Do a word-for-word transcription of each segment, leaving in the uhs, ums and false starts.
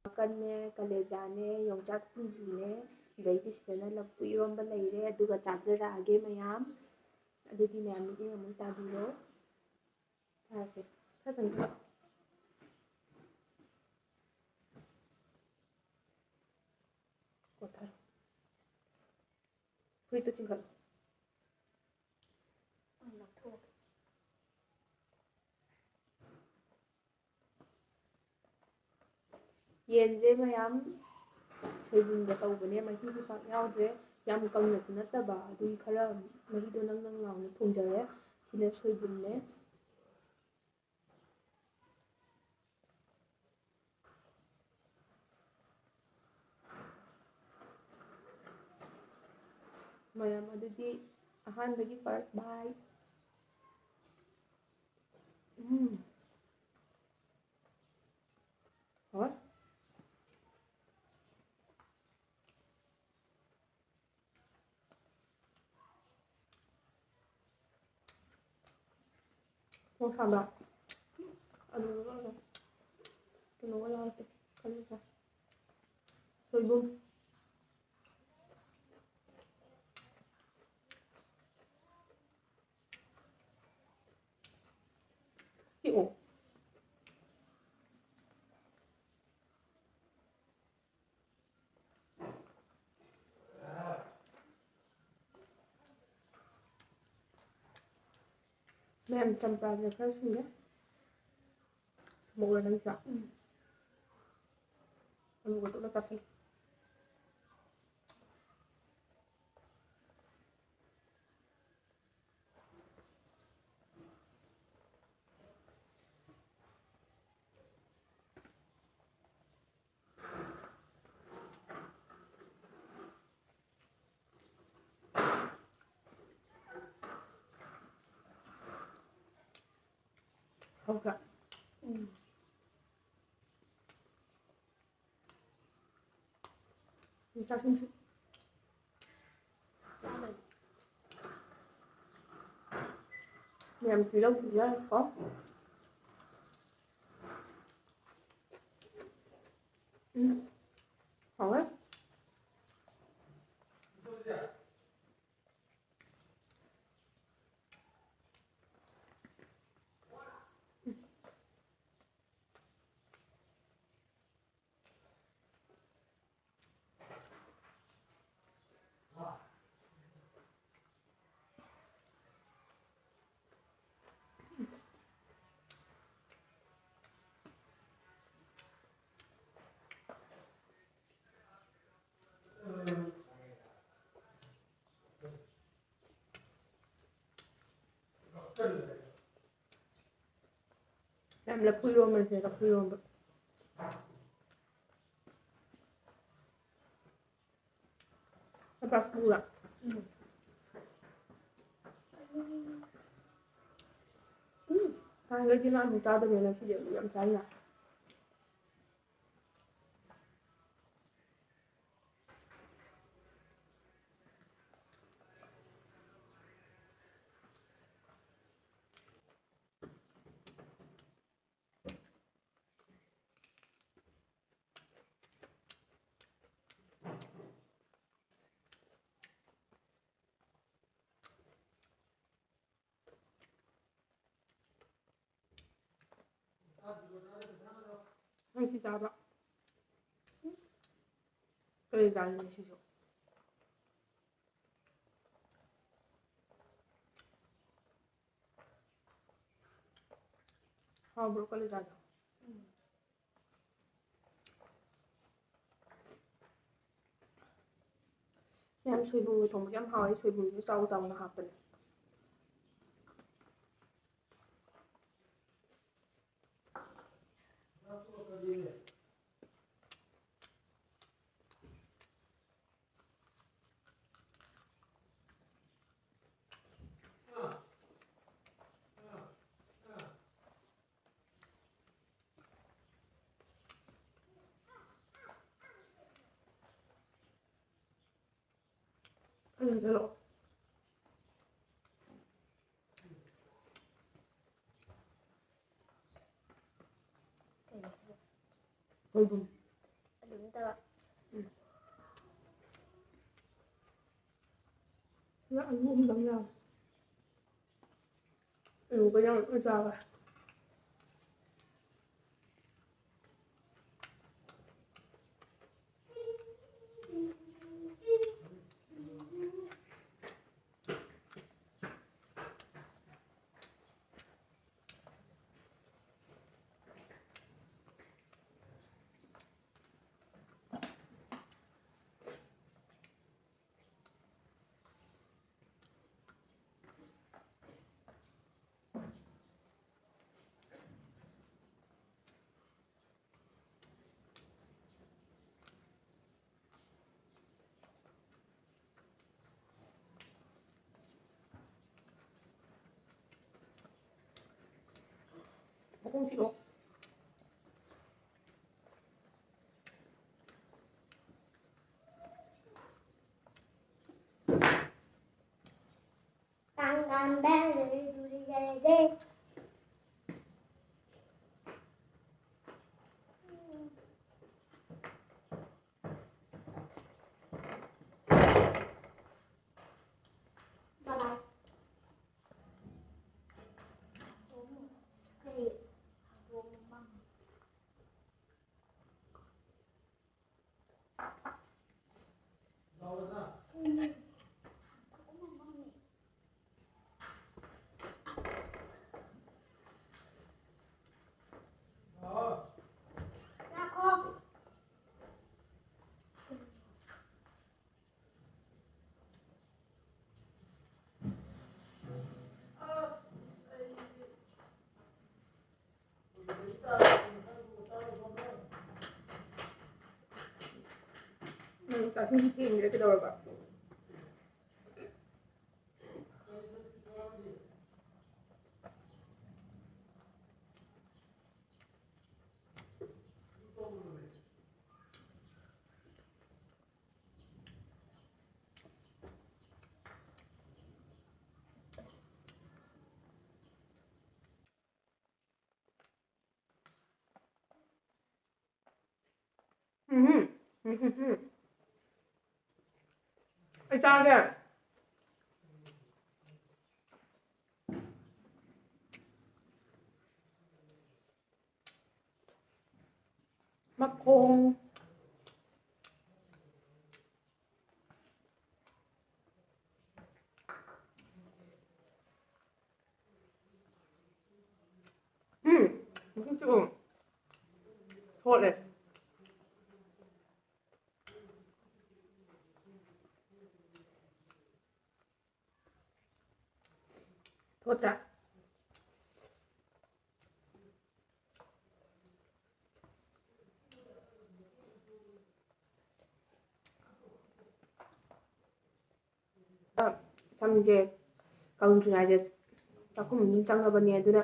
ꯃꯀꯟꯅꯦ, ꯀꯂꯦꯖꯥꯅꯦ, ꯌꯣꯡꯆꯥꯛ ꯁꯤꯡꯖꯨꯅꯦ, ꯑꯗꯩꯗꯤ ꯁꯤꯗꯅ ꯂꯐꯨ ꯏꯔꯣꯝꯕ ꯂꯩꯔꯦ꯫ ꯑꯗꯨꯒ ꯆꯥꯖꯔꯛꯑꯒꯦ ꯃꯌꯥꯝ꯫ ꯑꯗꯨꯗꯤ ꯃꯌꯥꯝ ꯃꯤꯠꯌꯦꯡ ꯑꯃꯨꯛ ꯇꯥꯕꯤꯔꯣ꯫ ꯆꯥꯔꯁꯦ꯫ ꯈꯔ ꯆꯪꯁꯤꯜꯂꯣ꯫ ꯀꯣꯊꯔꯣ꯫ ꯐꯨꯔꯤꯠꯇꯨ ꯆꯤꯡꯈꯠꯂꯣ꯫ ꯑꯩ ꯂꯧꯊꯣꯛꯑꯒꯦ꯫ ꯌꯦꯟꯁꯦ ꯃꯌꯥꯝ ꯁꯣꯏꯕꯨꯝꯒ ꯇꯧꯕꯅꯦ, ꯃꯍꯤꯗꯤ ꯄꯥꯛ ꯌꯥꯎꯗ꯭ꯔꯦ꯫ ꯌꯥꯝ ꯀꯪꯅꯁꯨ ꯅꯠꯇꯕ, ꯑꯗꯨꯒꯤ ꯈꯔ ꯃꯍꯤꯗꯣ ꯅꯪ ꯅꯪ ꯂꯥꯎꯅ ꯊꯣꯡꯖꯔꯦ꯫ ꯁꯤꯅ ꯁꯣꯏꯕꯨꯝꯅꯦ꯫ ꯃꯌꯥꯝ ꯑꯗꯨꯗꯤ ꯑꯍꯥꯟꯕꯒꯤ first bite꯫ ꯎꯝ꯫ ꯍꯣꯏ꯫ ꯃꯣꯔꯣꯛ ꯁꯥꯕ꯭ꯔꯥ? ꯑꯂꯨꯒ ꯀꯩꯅꯣꯒ ꯌꯥꯎꯔꯛꯀꯦ꯫ ꯀꯔꯤ ꯉꯁꯥꯏ? ꯁꯣꯏꯕꯨꯝ꯫ ꯆꯤꯛꯑꯣ꯫ ꯃꯌꯥꯝ ꯆꯝꯄ꯭ꯔꯥꯁꯦ ꯈꯔ ꯁꯨꯝꯒꯦ꯫ ꯃꯣꯔꯣꯛ ꯅꯪ ꯆꯥ꯫ ꯎꯝ꯫ ꯑꯂꯨꯒ ꯇꯣꯠꯂ ꯆꯥꯁꯤꯜꯂꯨ꯫ ꯍꯥꯎꯕ꯭ꯔꯥ? ꯎꯝ꯫ ꯆꯥꯁꯤꯟꯁꯤ꯫ ꯌꯥꯝ ꯇꯤꯜꯍꯧ ꯄꯤꯖꯔꯦꯀꯣ꯫ ꯎꯝ꯫ ꯍꯥꯎꯋꯦ꯫ ꯌꯥꯝ ꯂꯐꯨ ꯏꯔꯣꯝꯕꯁꯦ, ꯂꯐꯨ ꯏꯔꯣꯝꯕ꯫ ꯂꯐꯨꯒ꯫ ꯎꯝ꯫ ꯎꯝ꯫ ꯅꯍꯥꯟꯈꯩꯗꯤ ꯉꯥ ꯑꯃꯨꯛ ꯆꯥꯗꯕꯅꯤꯅ ꯉꯁꯤꯗꯤ ꯑꯃꯨꯛ ꯌꯥꯝ ꯆꯥꯏꯅ꯫ ꯅꯪ ꯁꯤ ꯆꯥꯕ꯫ ꯀꯔꯤ ꯆꯥꯔꯤꯅꯣ ꯁꯤꯁꯨ? ꯍꯥꯎꯕ꯭ꯔꯣ ꯀꯂꯦꯖꯥꯗꯣ? ꯌꯥꯝ ꯁꯣꯏꯕꯨꯝꯒ ꯊꯣꯡꯕꯁꯦ ꯌꯥꯝ ꯍꯥꯎꯋꯦ, ꯁꯣꯏꯕꯨꯝꯁꯦ ꯆꯥꯎ ꯆꯥꯎꯅ ꯍꯥꯞꯄꯅꯦ꯫ ꯁꯣꯏꯕꯨꯝ꯫ ꯎꯝ꯫ ꯁꯤꯗ ꯑꯂꯨ ꯑꯃꯗꯪ ꯌꯥꯎꯔꯦ꯫ ꯑꯂꯨꯒ ꯌꯥꯝ ꯆꯥꯕ꯫ ꯃꯈꯣꯡ ꯊꯤꯗꯣꯛ꯫ ꯀꯥꯡ ꯀꯥꯡꯕ ꯂꯩ ꯂꯩ ꯂꯩ꯫ ꯎꯝ, ꯆꯥꯛꯁꯤꯡꯁꯨ ꯊꯦꯡꯈ꯭ꯔꯦ, ꯀꯩꯗꯧꯔꯕ? ꯎꯝ꯫ ꯎꯝ, ꯎꯝ, ꯎꯝ꯫ ꯑꯩ ꯆꯥꯒꯦ꯫ ꯃꯈꯣꯡ꯫ ꯎꯝ, ꯃꯈꯣꯡ ꯆꯤꯛꯎ꯫ ꯊꯣꯠꯂꯦ꯫ ꯊꯣꯠꯇ꯭ꯔꯥ? ꯁꯝꯁꯦ ꯀꯪꯗ꯭ꯔꯤꯉꯩꯗ ꯆꯥꯛꯈꯨꯝ ꯑꯗꯨꯝ ꯆꯪꯉꯕꯅꯦ꯫ ꯑꯗꯨꯅ,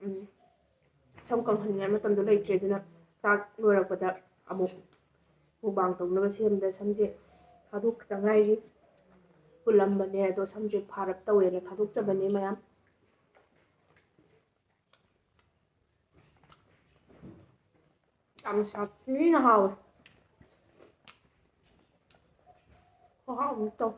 ꯎꯝ, ꯁꯝ ꯀꯪꯍꯟꯅꯤꯡꯉꯥꯏ ꯃꯇꯝꯗꯣ ꯂꯩꯇ꯭ꯔꯦ꯫ ꯑꯗꯨꯅ ꯆꯥꯛ ꯂꯣꯏꯔꯛꯄꯗ ꯑꯃꯨꯛ mukbang ꯇꯧꯅꯕ ꯁꯦꯝꯕꯗ ꯁꯝꯁꯦ ꯊꯥꯗꯣꯛꯈꯤꯗ ꯉꯥꯏꯔꯤ꯫ ꯄꯨꯜꯂꯝꯕꯅꯦ, ꯑꯗꯣ ꯁꯝꯁꯦ ꯐꯥꯔꯞ ꯇꯧꯋꯦꯅ ꯊꯥꯗꯣꯛꯆꯕꯅꯦ ꯃꯌꯥꯝ꯫ ꯌꯥꯝ ꯁꯥꯊꯤꯅ ꯍꯥꯎꯋꯦ꯫ ꯈꯨꯍꯥꯎ ꯑꯃ ꯇꯧ꯫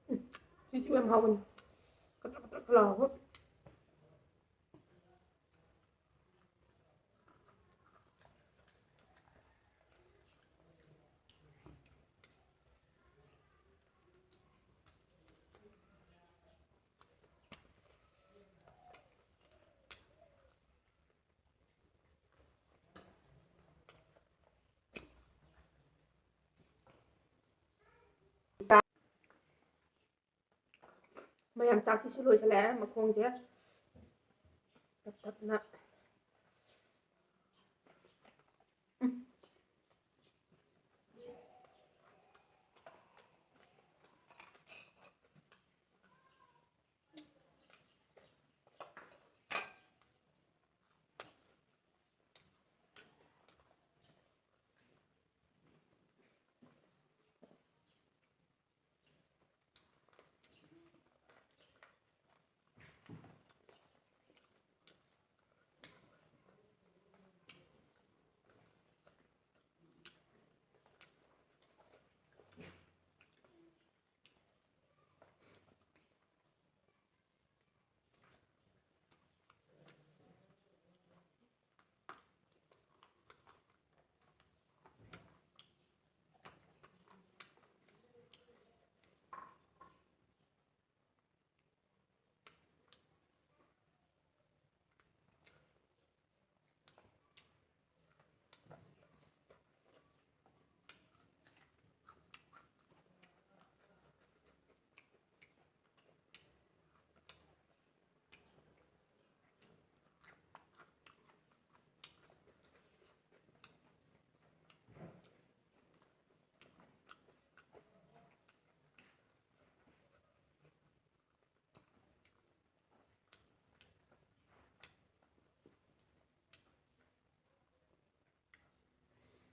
ꯎꯝ, ꯁꯤꯁꯨ ꯌꯥꯝ ꯍꯥꯎꯕꯅꯤ꯫ ꯀꯗ꯭ꯔꯛ ꯀꯗ꯭ꯔꯛ ꯂꯥꯎꯔꯒ꯫ ꯃꯌꯥꯝ ꯆꯥꯛꯁꯤꯁꯨ ꯂꯣꯏꯁꯤꯜꯂꯛꯑꯦ, ꯃꯈꯣꯡꯁꯦ ꯇꯞ ꯇꯞꯅ꯫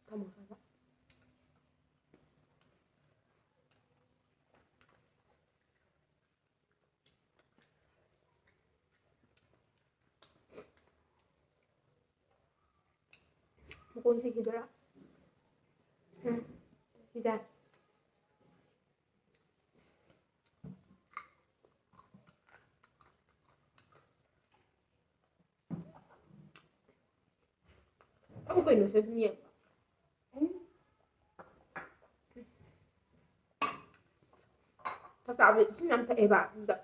ꯊꯝꯃꯣ ꯁ꯭ꯋꯥꯏꯗ꯫ ꯃꯀꯣꯟ ꯁꯤꯈꯤꯗꯣꯏꯔꯥ? ꯎꯝ, ꯁꯤꯖꯥꯏ꯫ ꯑꯃꯨꯛ ꯀꯩꯅꯣꯁꯦ ꯑꯗꯨꯝ ꯌꯦꯡꯕ꯫ ꯎꯝ꯫ ꯆꯥꯛ ꯆꯥꯕꯗ ꯏꯁꯤꯡ ꯌꯥꯝ ꯊꯛꯑꯦꯕ, ꯑꯗꯨꯗ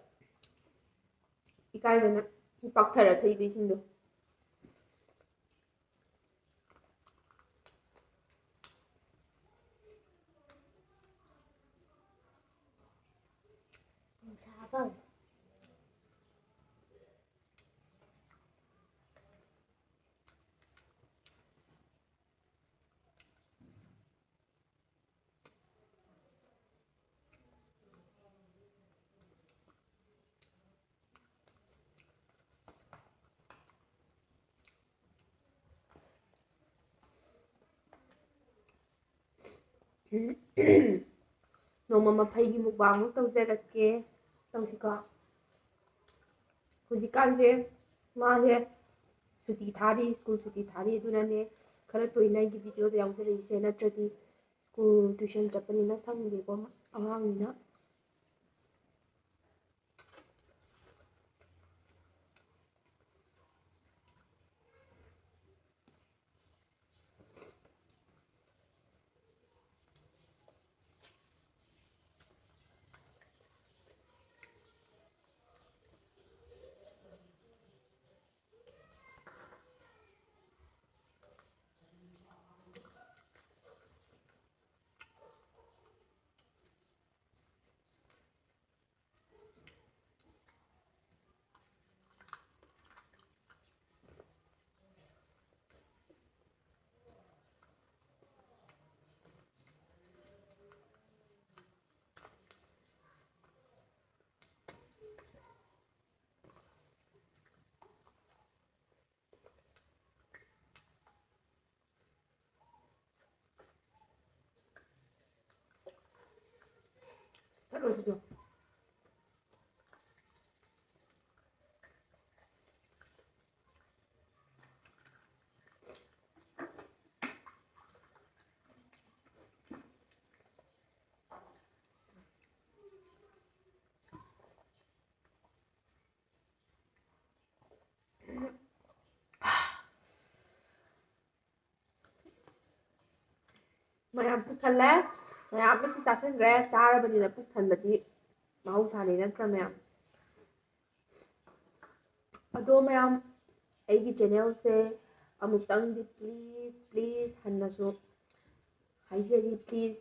ꯏꯀꯥꯏꯗꯅ ꯄꯥꯛꯊꯔ ꯊꯛꯏꯕ ꯏꯁꯤꯡꯗꯣ꯫ ꯅꯨꯡꯁꯥ ꯐꯪ꯫ ꯅꯣꯡꯃ ꯃꯐꯩꯒꯤ mukbang ꯑꯃꯨꯛ ꯇꯧꯖꯔꯛꯀꯦ꯫ ꯇꯧꯁꯤꯀꯣ꯫ ꯍꯧꯖꯤꯛꯀꯥꯟꯁꯦ ꯃꯥꯁꯦ ꯁꯨꯇꯤ ꯊꯥꯔꯤ, school ꯁꯨꯇꯤ ꯊꯥꯔꯤ꯫ ꯑꯗꯨꯅꯅꯦ ꯈꯔ ꯇꯣꯏꯅ ꯑꯩꯒꯤ videoꯗ ꯌꯥꯎꯖꯔꯛꯏꯁꯦ, ꯅꯠꯇ꯭ꯔꯗꯤ school tuition ꯆꯠꯄꯅꯤꯅ ꯁꯪꯗꯦꯀꯣ ꯑꯉꯥꯡꯅꯤꯅ꯫ ꯆꯠꯂꯣ ꯁꯤꯗꯣ꯫ ꯃꯌꯥꯝ ꯄꯨꯛ ꯊꯜꯂꯦ꯫ ꯃꯌꯥꯝ ꯑꯃꯁꯨ ꯆꯥꯁꯤꯟꯈ꯭ꯔꯦ꯫ ꯆꯥꯔꯕꯅꯤꯅ ꯄꯨꯛ ꯊꯟꯕꯗꯤ ꯃꯍꯧꯁꯥꯅꯤ, ꯅꯠꯇ꯭ꯔꯥ ꯃꯌꯥꯝ? ꯑꯗꯣ ꯃꯌꯥꯝ, ꯑꯩꯒꯤ channelꯁꯦ ꯑꯃꯨꯛꯇꯪꯗꯤ please, please ꯍꯟꯅꯁꯨ ꯍꯥꯏꯖꯔꯤ, please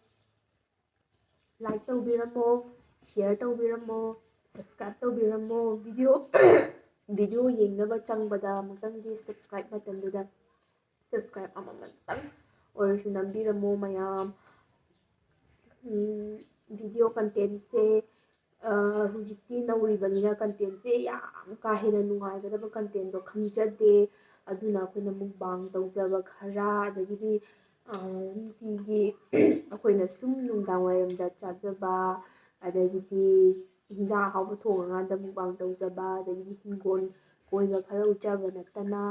like ꯇꯧꯕꯤꯔꯝꯃꯣ, share ꯇꯧꯕꯤꯔꯝꯃꯣ, subscribe ꯇꯧꯕꯤꯔꯝꯃꯣ꯫ Video, video ꯌꯦꯡꯅꯕ ꯆꯪꯕꯗ ꯑꯃꯨꯛꯇꯪꯗꯤ subscribe buttonꯗꯨꯗ subscribe ꯑꯃꯃꯝꯇꯪ ꯑꯣꯏꯔꯁꯨ ꯅꯝꯕꯤꯔꯝꯃꯣ ꯃꯌꯥꯝ꯫ ꯎꯝ, video contentꯁꯦ, ꯑ, ꯍꯧꯖꯤꯛꯇꯤ ꯅꯧꯔꯤꯕꯅꯤꯅ contentꯁꯦ ꯌꯥꯝ ꯀꯥ ꯍꯦꯟꯅ ꯅꯨꯡꯉꯥꯏꯒꯗꯕ contentꯗꯣ ꯈꯪꯖꯗꯦ꯫ ꯑꯗꯨꯅ ꯑꯩꯈꯣꯏꯅ mukbang ꯇꯧꯖꯕ ꯈꯔ, ꯑꯗꯒꯤꯗꯤ ꯑꯥ, ꯅꯨꯡꯇꯤꯒꯤ ꯑꯩꯈꯣꯏꯅ ꯁꯨꯝ ꯅꯨꯡꯗꯥꯡ ꯋꯥꯏꯔꯝꯗ ꯆꯥꯖꯕ, ꯑꯗꯒꯤꯗꯤ ꯏꯟꯖꯥꯡ ꯑꯍꯥꯎꯕ ꯊꯣꯡꯉꯀꯥꯟꯗ mukbang ꯇꯧꯖꯕ, ꯑꯗꯒꯤꯗꯤ ꯍꯤꯡꯒꯣꯜ ꯀꯣꯏꯕ ꯈꯔ ꯎꯠꯆꯕ ꯅꯠꯇꯅ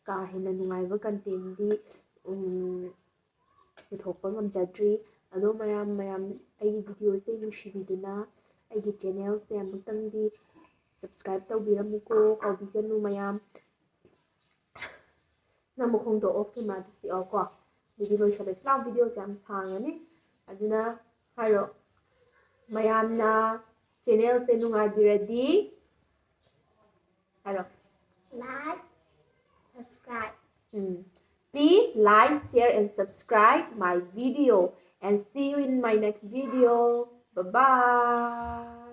ꯀꯥ ꯍꯦꯟꯅ ꯅꯨꯡꯉꯥꯏꯕ contentꯗꯤ, ꯎꯝ, ꯄꯨꯊꯣꯛꯄ ꯉꯝꯖꯗ꯭ꯔꯤ꯫ ꯑꯗꯣ ꯃꯌꯥꯝ, ꯃꯌꯥꯝ ꯑꯩꯒꯤ videoꯁꯦ ꯅꯨꯡꯁꯤꯕꯤꯗꯨꯅ ꯑꯩꯒꯤ channelꯁꯦ ꯑꯃꯨꯛꯇꯪꯗꯤ subscribe ꯇꯧꯕꯤꯔꯝꯃꯨꯀꯣ, ꯀꯥꯎꯕꯤꯒꯅꯨ ꯃꯌꯥꯝ꯫ ꯅꯪ ꯃꯈꯣꯡꯗꯣ ꯑꯣꯛꯀꯤ ꯃꯥꯗꯤ ꯆꯤꯛꯑꯣꯀꯣ꯫ ꯑꯗꯨꯗꯤ ꯂꯣꯏꯁꯜꯂꯁꯤ ꯂꯥꯎ, videoꯁꯦ ꯌꯥꯝ ꯁꯥꯡꯉꯅꯤ꯫ ꯑꯗꯨꯅ ꯍꯥꯏꯔꯣ, ꯃꯌꯥꯝꯅ channelꯁꯦ ꯅꯨꯡꯉꯥꯏꯕꯤꯔꯗꯤ ꯍꯥꯏꯔꯣ꯫ Like, subscribe. Um. Please like, share and subscribe my video. And see you in my next video. Bye bye.